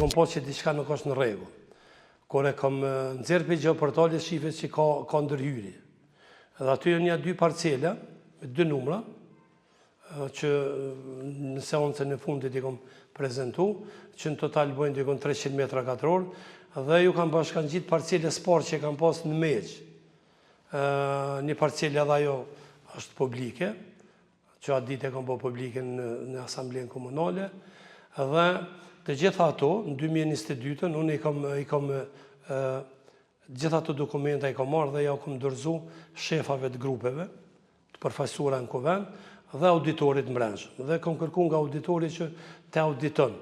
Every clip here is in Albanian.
E kom pa që diçka nuk është në rregull. Kur e kom nxjerrë prej gjeoportalit shifet që ka, ka ndërhyrje. Edhe aty janë nja dy parcela, me dy numra, që në seancën e fundit i kom prezentu, që në total bojnë dikun 300 metra katror, dhe ju kam bashkangjitë parcelës parë që e kam pas në Mexhë. Një parcelë edhe ajo është publike, që atë ditë e kam bo publike në, në asamblenë komunale, dhe të gjitha ato, në 2022-ën, unë i kam, i kam gjitha ato dokumenta i kam marrë dhe ja u kam dorëzu shefave të grupeve, të përfaqësuara në kuvend, dhe auditorit mbrendshëm. Dhe kam kërku nga auditori që të auditon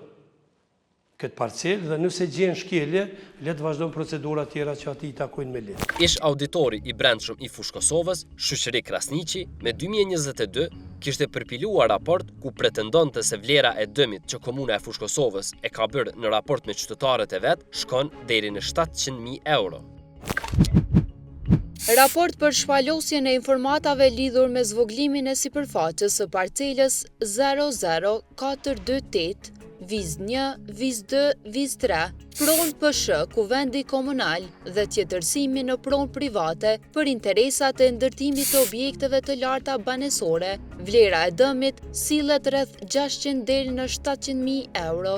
këtë parcelë dhe nëse gjen shkelje, le të vazhdon procedura tjera që atij i takojnë me ligj. Ish-auditori i brendshëm i Fushë-Kosovës, Shyqri Krasniqi, me 2022 kishte përpiluar raport ku pretendonte se vlera e dëmit që Komuna e Fushë-Kosovës e ka bërë në raport me qytetarët e vet shkon deri në 700.000 euro. Raport për shpalosjen e informatave lidhur me zvogëlimin e sipërfaqes së parcelës 00428, vizë 1, vizë 2, vizë 3, pronë PSH, Kuvendi Komunal dhe tjetërsimin në pronë private për interesat e ndërtimit të objekteve të larta banesore, vlera e dëmit sillet rreth 600 deri në 700.000 euro.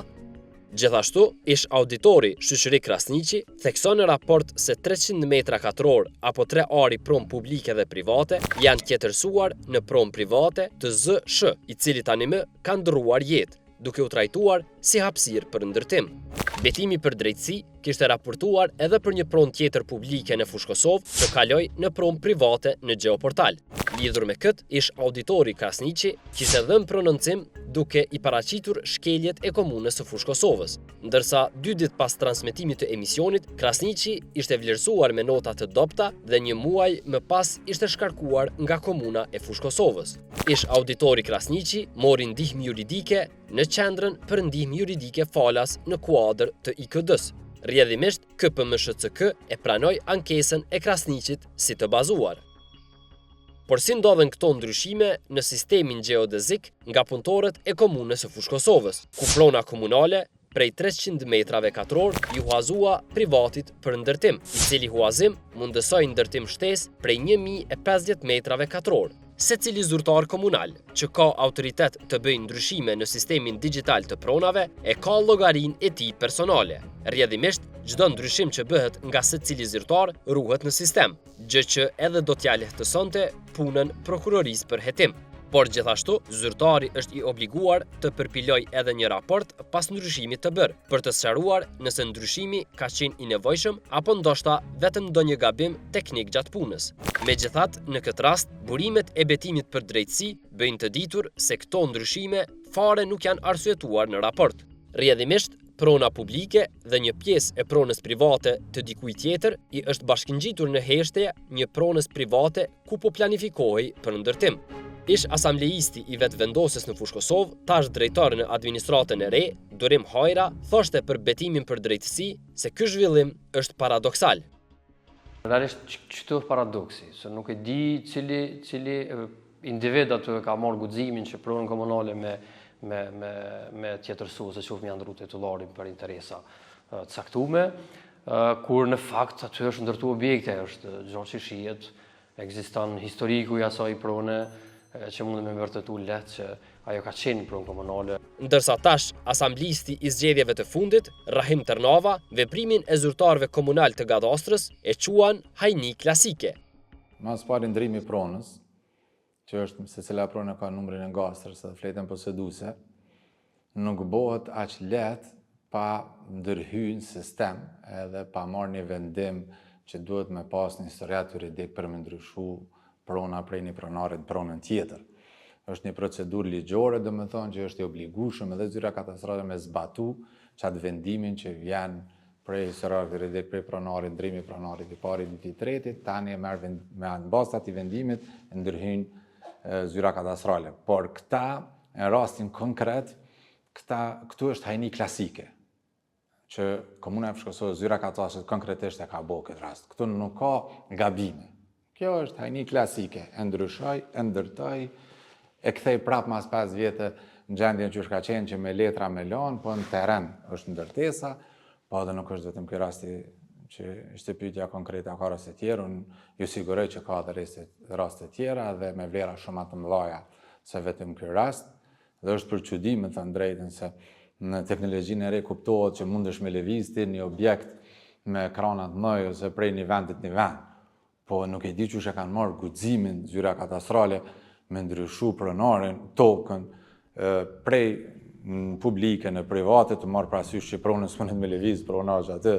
Gjithashtu, ish-auditori Shyqri Krasniqi thekson në raport se 300 metra katror apo 3 ari pronë publike dhe private janë tjetërsuar në pronë private të ZSH, i cili tanimë ka ndërruar jetë, duke u trajtuar si hapësirë për ndërtim. Betimi për Drejtësi kishte raportuar edhe për një pronë tjetër publike në Fushë-Kosovë që kaloi në pronë private në Gjeoportal. Lidhur me këtë, ish-auditori Krasniqi kishte dhënë prononcim duke i paraqitur shkeljet e komunës së Fushë-Kosovës. Ndërsa dy ditë pas transmetimit të emisionit, Krasniqi ishte vlerësuar me nota të dobëta dhe një muaj më pas ishte shkarkuar nga komuna e Fushë-Kosovës. Ish-auditori Krasniqi mori ndihmë juridike në Qendrën për Ndihmë Juridike Falas në kuadër të IKD-së. Rrjedhimisht, KPMSHCK e pranoi ankesën e Krasniqit si të bazuar. Por si ndodhën këto ndryshime në sistemin gjeodezik nga punëtorët e komunës së Fushë-Kosovës, ku prona komunale prej 300 metrave katror iu huazua privatit për ndërtim, i cili huazim mundësoi ndërtim shtesë prej 1050 metrave katror. Secili zyrtar komunal që ka autoritet të bëjë ndryshime në sistemin digjital të pronave e ka llogarinë e tij personale. Rrjedhimisht, çdo ndryshim që bëhet nga secili zyrtar ruhet në sistem, gjë që edhe do t'ia lehtësonte punën prokurorisë për hetim. Por gjithashtu, zyrtari është i obliguar të përpilojë edhe një raport pas ndryshimit të bërë, për të sqaruar nëse ndryshimi ka qenë i nevojshëm apo ndoshta vetëm ndonjë gabim teknik gjatë punës. Megjithatë, në këtë rast, burimet e betimit për drejtësi bëjnë të ditur se këto ndryshime fare nuk janë arsyetuar në raport. Rrjedhimisht, prona publike dhe një pjesë e pronës private të dikujt tjetër i është bashkëngjitur në heshtje një pronës private ku po planifikohej për ndërtim. Ish asambleisti i Vetëvendosjes në Fushë-Kosovë, tash drejtor në administratën e re, Durim Hajra, thoshte për betimin për drejtësi se ky zhvillim është paradoksal. Realisht qëtu është paradoksi, se nuk e di cili cili individ aty e ka marrë guximin që pronën komunale me me me me tjetërsu ose qoftë me ia ndrru titullarin për interesa të caktume, kur në fakt aty është ndërtu objekte, është gjo që shihet, ekziston historiku i asaj prone që mund me vërtetu lehtë që ajo ka qenë pronë komunale. Ndërsa tash, asamblisti i zgjedhjeve të fundit, Rrahim Tërnava, veprimin e zyrtarëve komunal të Gadastrës e quan hajni klasike. Ma së pari ndrimi i pronës, që është secila pronë ka numrin e ngastrës dhe fletën poseduese, nuk bëhet aq lehtë pa ndërhy në sistem edhe pa marrë një vendim që duhet me pas një historiat juridik për me ndryshu prona prej një pronari në pronën tjetër. Është një procedurë ligjore, domethonë që është i obligueshëm edhe zyra kadastrale me zbatu qatë vendimin që vjen prej historiatit juridik, prej pronarit, ndrimi pronarit i parit, i dyti, i tretit, tani e merr me në bazë të atij vendimit e ndërhyn zyra kadastrale. Por këta, në rastin konkret, këta, këtu është hajni klasike, që Komuna e Fushë-Kosovës, zyra kadastrës konkretisht e ka bo këtë rast. Këtu nuk ka gabime. Kjo është hajni klasike, e ndryshoj, e ndërtoj, e kthej prap mas 5 vjetë në gjendjen që ka qenë që me letra me lanë, po në teren është ndërtesa, po edhe nuk është vetëm ky rasti që ishte pyetja konkrete, a ka raste tjera, unë ju siguroj që ka edhe raste, raste tjera dhe me vlera shumë ma të mëdhaja se vetëm ky rast, dhe është për çudi me thënë drejtën se në teknologjinë e re kuptohet që mundesh me lëviz ti një objekt me kranat mëj ose prej një vendit një vend. Po nuk e di qysh e kanë marrë guximin zyra kadastrale me ndryshu pronarin, tokën, prej në publike, në private, të marrë parasysh që pronën s'mundet me lëviz, prona është aty.